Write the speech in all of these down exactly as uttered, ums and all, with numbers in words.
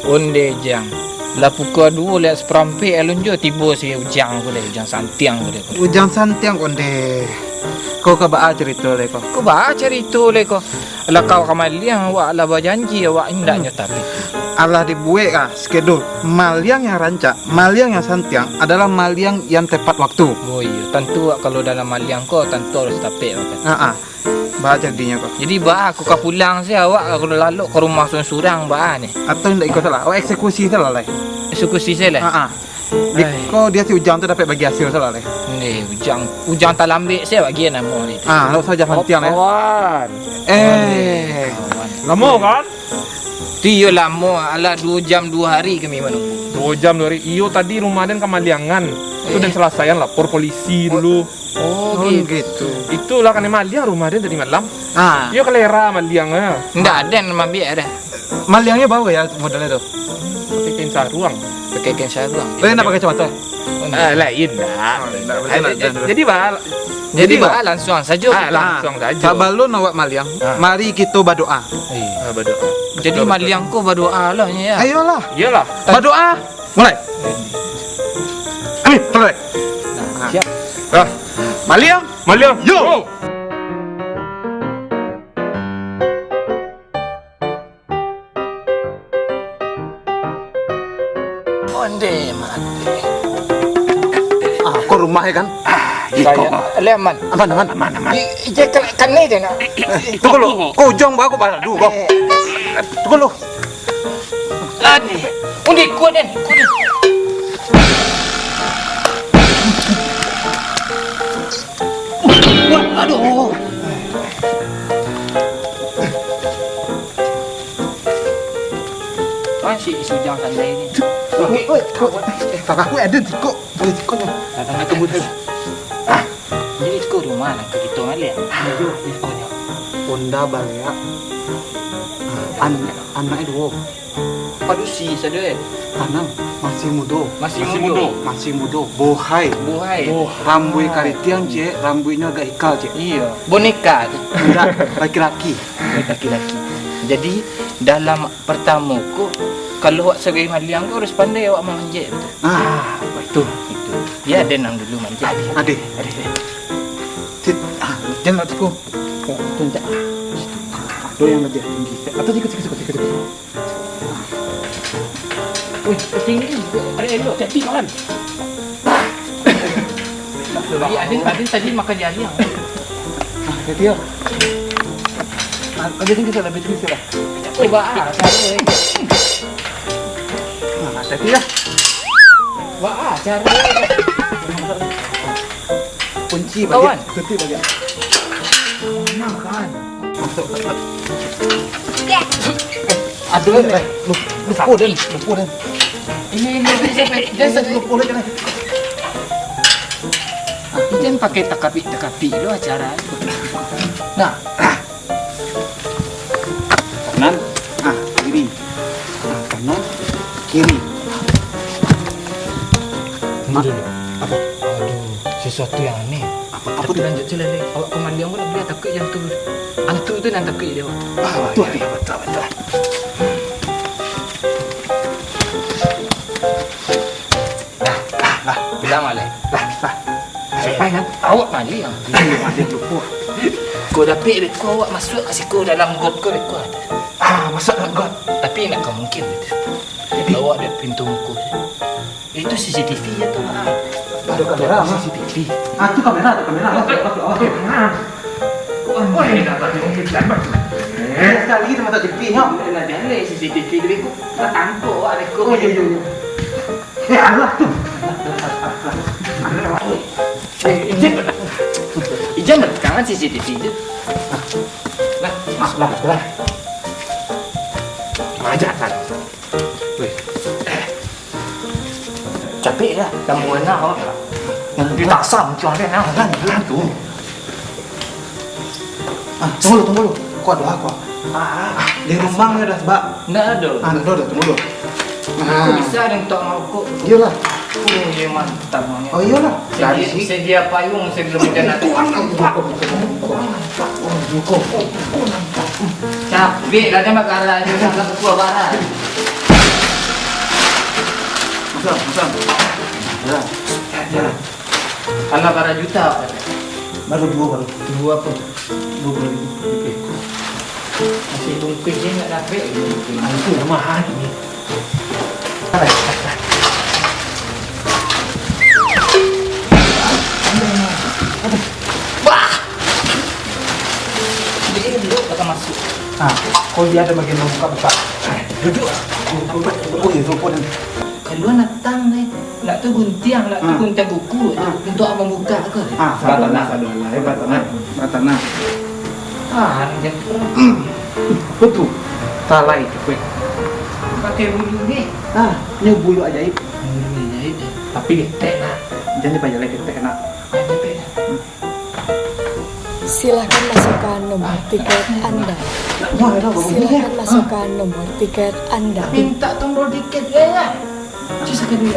Onde, Jang. Lah pukua duo lewat saparampek alun juo tibo si Ujang ko deh, Ujang Santiang ko deh. Ujang Santiang ko, Onde. Ko ka baa carito lai ko? Ko baa carito lai ko? Lah kau ka maliang, awak lah bajanji, awak indak nyo tapi. Alah dibuek ah skedo. Maliang yang rancak, maliang yang santiang adalah maliang yang tepat waktu. Oh iyo, tantu awak kalau dalam maliang ko tantu harus tapek awak. Ha ah. Baa jadinyo ko? Jadi baa, aku ka pulang se, awak kalau lalok ka rumah surang-surang baa ni? Atau indak iko salah, awak eksekusi salah lai. Eksekusi se lai? Ha ah. Ai. Biko dia si Ujang tu dapek bagi hasil salah lai. Ni Ujang, Ujang talambek se bagi namo ni. Ah, ndak usah Ujang Santiang lai. Kawan. Eh. Kawan. Lamo kan? Tu iyo lamo, alah duo jam duo hari kami manunggu. Duo jam duo hari. Iyo tadi rumah den ka maliangan. Tu den salasaian lapor polisi dulu. Oh, gitu. Itulah kanai maliang rumah den tadi malam. Ah. Iyo kalera maliang ah. Ndak ado nan maambiak dah. Maliangnyo baru ya modelnyo tu? Pakai kain saruang. Pakai kain saruang. Tapi ndak pakai kacamata? Ah, lain dah. Ah, ndak, ndak, ndak, ndak. Jadi baa, jadi baa, langsung sajo. Ah, langsung sajo. Sabalun awak maliang, mari kito badoa. Iyo. Ah, badoa. Jadi maliang ko badoa lah nyo ya. Ayolah. Iyolah. Badoa. Mulai. Amin. Mulai. Nah, siap. Ah. Maliang. Maliang. Yo. Onde mati. Ah, ko rumah ya kan? Ah, iko. Lah aman. Aman, aman, aman, aman. Ije kanai je nak. Eh, tunggu lu. Ko Ujang baa ko baladu ko. Eh. Tunggu lu. Ade, undi kuat den, kuat den. Wah, aduh. Masih si Ujang santai ni. Oi, oi, oi. Eh, kakak aku ada tiko. Ada tiko nyo. Datang ke tunggu dulu. Ah, jadi ko rumah nak kita maliang. Iyo, ikonyo. Honda baleak. An-, anaknyo duo. Padusi sajo, eh? Tanang, masih mudo. Masih mudo. Masih mudo. Bohai. Bohai. Rambuik karitiang, cek. Rambuiknyo agak ikal, cek. Iyo. Boneka tu. Indak, laki-laki. Laki-laki. Jadi, dalam pertamo ko, kalau awak sabagai maliang ko harus pandai awak mamanjek tu. Ah, batua. Itu. Bia den nan dulu manjek. Ade. Ade. Cit. Ah, jan lah tiko. Tunjak. Ado yang labiah tinggi. Atau tiko, tiko, tiko, tiko, tiko. Wih, tinggi ni. Ada elok. Jadi kawan. Tadi, Adin, Adin tadi makan jari yang. Ah, jadi ya. Ah, lebih tinggi sikit, lebih tinggi sikit lah. Coba ah, cara. Ah, jadi ya. Wah, ah, cara. Kunci baliak, kawan. Kunci baliak. Nah, kawan. Masuk, masuk. Aduh, eh, lup-, lupo den, lupo den. Ini, ini, ini, ini, ini, lupo den. Ah, ijan pakai takapik-takapik lo acara. Nah. Kanan, ah, kiri. Ah, kanan, kiri. Tunggu dulu. Apa? Aduh, sesuatu yang aneh. Apa, apa tu? Tapi lanjut je lah, Leh. Awak ka maliang pun dia takut yang tu. Hantu tu nan takut dia. Ah, betul, betul, betul. Lah, lah, lah. Bilang lah, Leh. Lah, lah. Siapa yang? Awak maliang. Iya, maliang lupo. Ko dapik dek ko, awak masuak ka siko dalam got ko dek ko. Ah, masuak dalam got. Tapi nak ka mungkin gitu. Jadi? Awak dek pintu muko. Itu C C T V ya tu, ah. Ada kamera, C C T V. Ah, tu kamera, tu kamera. Oke, oke, oke. Wah, dah tak mungkin dapat. Eh, sekali kita masuk T V-nya. Nak jalan C C T V dulu, aku tak tangkap awak dek ko. Oh, iya, iya, iya. Eh, alah tu. Eh, Ijan. Ijan, jangan C C T V tu. Nah, nah, nah, nah. Maja kan. Weh. Capek lah, lampu warna awak. Yang ditasam, macam mana, nah, kan, kan tu. Ah, tunggu dulu, tunggu dulu. Kau ada apa? Ah, ah, di rumah ni dah sebab. Ndak ada. Ah, ndak ada, tunggu dulu. Kok bisa ada yang tak marokok? Iyalah. Oh, iya, mantap, mantap. Oh, iyalah. Dari segi, segi apa yung, segi lembut dan hati. Kurang, kurang, kurang, kurang. Capek lah, dia makan aja, tak ada kuah barang. Masam, masam. Ya. Ya. Alah bara juta, Pak? Baru duo, baru. Duo apo? Duo puluah ribu. Oke. Nasi bungkus je ndak dapek. Ah, itu lah mahal ni. Bah! Jadi, duduk, bakal masuk. Ah, kalau dia ada bagian membuka-buka. Duduk. Oh, oh, oh, ya, sopan. Kalua natang, eh. Nak tu guntiang, nak tu Ah. guntiang kuku, Ah. untuk mambuka ko. Ah, sabar, sabar, sabar, eh, sabar, sabar. Ah, jangan. Betul. Salah itu, kuek. Pakai bulu ni. Ah, nyo bulu ajaib. Bulu ajaib, eh. Tapi ketek, nak. Jangan dipajalai ketek, nak. Ah, ketek. Hmm. Silahkan masukkan nomor tiket Anda. Silahkan masukkan nomor tiket Anda. Minta tombol tiket, ya, ya. Cus sekali.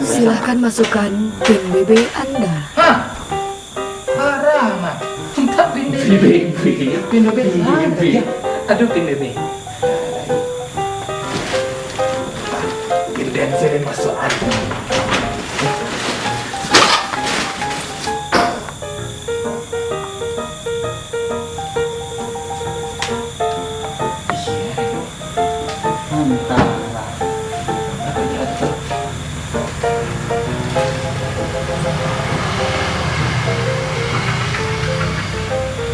Silahkan masukkan pin B B Anda. Hah? Parah, Mak. Minta pin B B. Pin B B. Pin B B. Ah, ya. Aduh, pin B B. Pin dancer masuk angin. Mantap.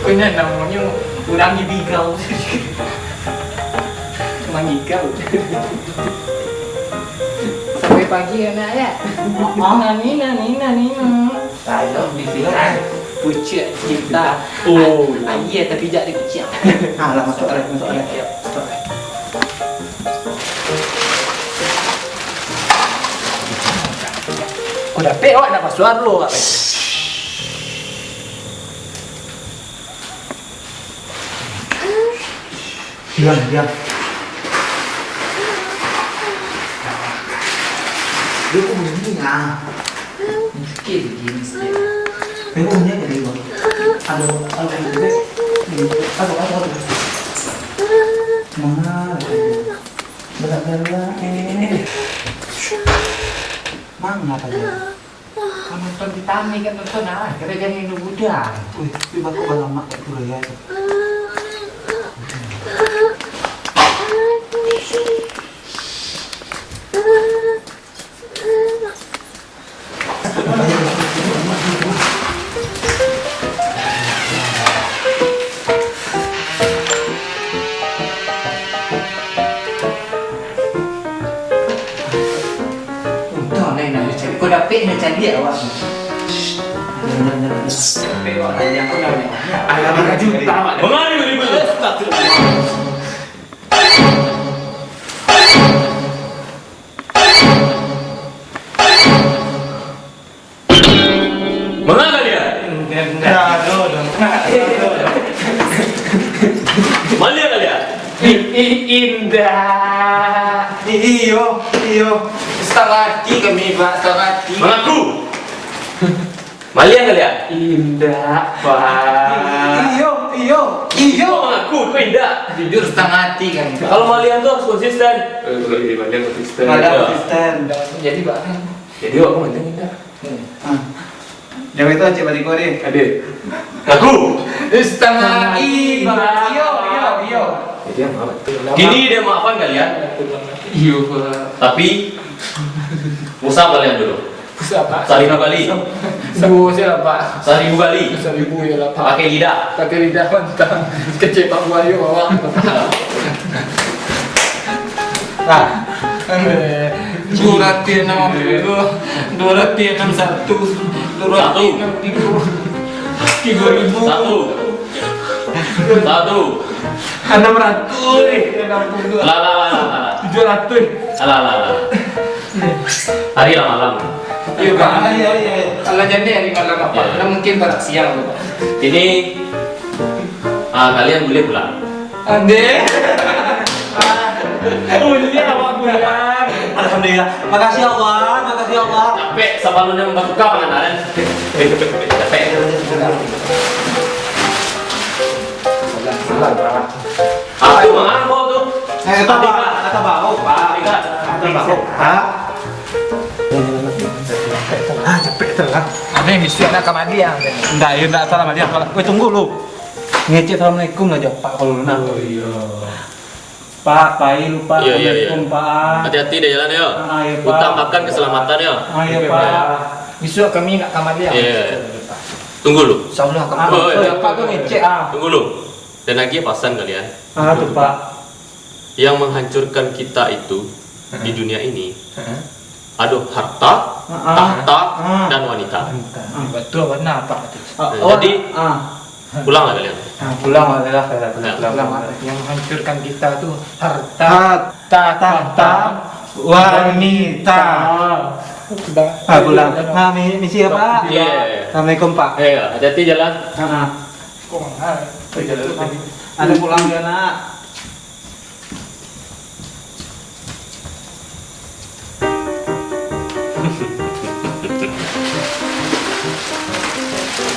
Ko nyo namonyo urang gigau. Mangigau. Sampai pagi, anak, ya? Nani, nani, nani, nani. Ayo, di sini. Pucuk cinta. Oh. Aia tapijak di kuciang. Ah, lah, masuk, Rek, masuk, Rek. Masuk, Rek. Ko dapek awak nak pasuar dulu, awak. Diam, diam. Dia kok bunyi, ah? Miskin, dia miskin. Memang bunyi aja dari bawah. Aduh, aduh, aduh, aduh, aduh, aduh. Mana? Berat-berat, eh. Manga tadi? Ka nonton Titanic kan, nonton ah, gara-gara Indo Buddha. Wih, tapi bako balamak kat tu raya tu. Untuang lai nak cari. Kau dapek nak cari awak. Dapek awak lah, yang kau nak. Alah, juta, Mak. Mangari ribut tu. Astagfirullah. Manga kalian? Indak, indak. Maliang kalian? I-, i-, indak. I-, iyo, iyo. Satangah ati kami, Pak, satangah ati. Mangaku. Maliang kalian? Indak, Pak. Iyo, iyo, iyo. Kau mangaku, kau indak. Jujur satangah ati kami, Pak. Kalau maliang tu harus konsisten. Eh, kalau jadi maliang konsisten. Maliang konsisten. Jadi, Pak. Jadi, awak maliang indak? Hmm. Ah. Jawab itu, Cik Baliko ni. Adil. Aku. Setengah iman. Iyo, iyo, iyo. Jadi, apa? Kini dia maafkan kalian. Iyo, Pak. Tapi, usap kalian dulu. Usap, Pak. Seribu kali. Duo sajo lah, Pak. Seribu kali. Seribu je lah, Pak. Pakai lidah. Pakai lidah, mantap. Kecek Pak Buayo, awak. Nah. Duo ratuih anam puluah, duo ratuih anam satu, duo ratuih anam tigo, tigo ribu. Satu. Satu. Anam ratuih anam puluah. Lah, lah, lah, lah, lah. Tujuah ratuih. Lah, lah, lah. Hari lah malam. Iyo, Pak. Ah, iyo, iyo, iyo. Alah, jadi hari malam, Pak. Iyo. Lah, mungkin barak siang tu, Pak. Ini, ah, kalian boleh pulang. Ande. Buliah awak pulang. Alhamdulillah. Makasih Allah, makasih Allah. Capek sabalun nan batuka pangandaran. Capek. Salam, salam, Pak. Apa tu, Mang? Apa tu? Eh, kata Pak, kata Pak, oh, Pak. Kata Pak, oh, Pak. Ah, capek tu lah. Ada yang bisuak nak ka Madiang. Ndak, ya, ndak salah Madiang. Weh, tunggu lu. Ngecek assalamualaikum lah, Jok, Pak, kalau lu nak. Oh, iya. Pak, pai lu, Pak. Iya, iya, iya. Assalamualaikum, Pak. Hati-hati di jalan, yo. Ah, iya, Pak. Utamakan keselamatan, yo. Ah, iya, Pak. Bisuak kami nak ka Madiang. Iya. Tunggu lu. Insyaallah, Pak. Oh, iya. Pak tu ngecek, ah. Tunggu lu. Dan lagi pasan kalian. Ah, tu, Pak. Yang menghancurkan kita itu di dunia ini, ado harta, ah, tahta, ah, dan wanita. Ah, betul, benar, Pak. Ah, jadi, ah, pulanglah kalian. Ah, pulang, pulang, pulang, pulang, pulang. Yang menghancurkan kita tu harta, harta, tahta, wanita. Ah, pulang. Ah, mi-, misi ya, Pak. Iya, iya, iya. Assalamualaikum, Pak. Iya, hati-hati jalan. Ah, ah. Ada pulang dia, nak.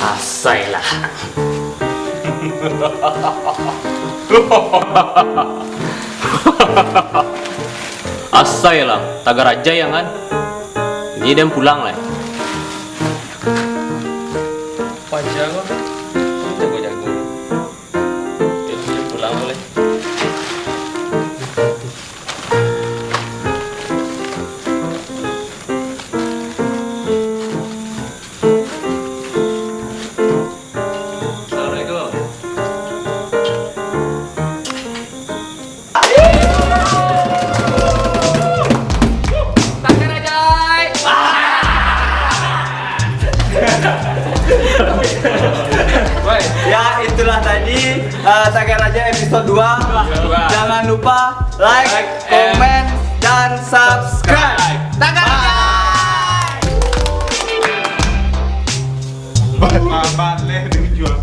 Asai lah. Asai lah, tagar aja yang kan. Ini dia pulang lah. Panjang lah. Jago-jago. Dia pulang boleh. Assalamualaikum. Ya, itulah tadi, eh, Tagar Aja episode dua. Dua. Jangan lupa like, like, and comment, dan subscribe. Tagar Aja. Bye. Ba-, ba-, baleh dijual.